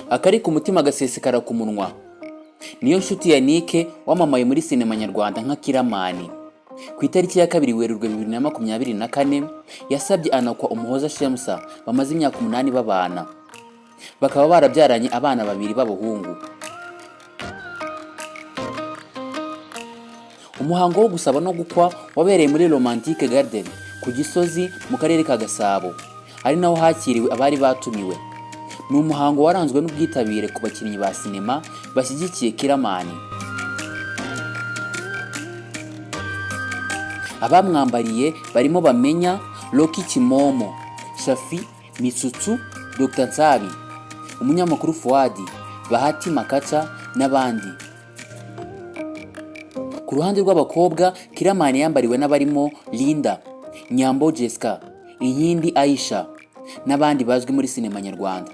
Akari ku mutima gasesekara ku munwa. Niyo nshuti Yannick wamamaye muri sinema nyarwanda nka Killaman, ku itariki ya 2 Werurwe 2024 yasabye anakwa Umuhoza Shemsa bamaze imyaka 8 babana, bakaba barabyaranye abana babiri b'abahungu. Umuhango wo gusaba no gukwa wabereye muri Romantic Garden ku Gisozi mu karere ka Gasabo, ari naho hakiriwe abari batumiwe. Ni umuhango waranzwe n'ubwitabire ku bakinnyi ba sinema bashyigikiye Killaman. Abamwambariye barimo Bamenya, Rocky Kimomo, Shafi, Mitsutsu, Dr Nsabi, umunyamakuru Fuadi, Bahati Makaca n'abandi. Ku ruhande rw'abakobwa, Killaman yambariwe n'abarimo Linda, Nyambo Jessica, Inkindi Aisha n'abandi bazwi muri sinema nyarwanda.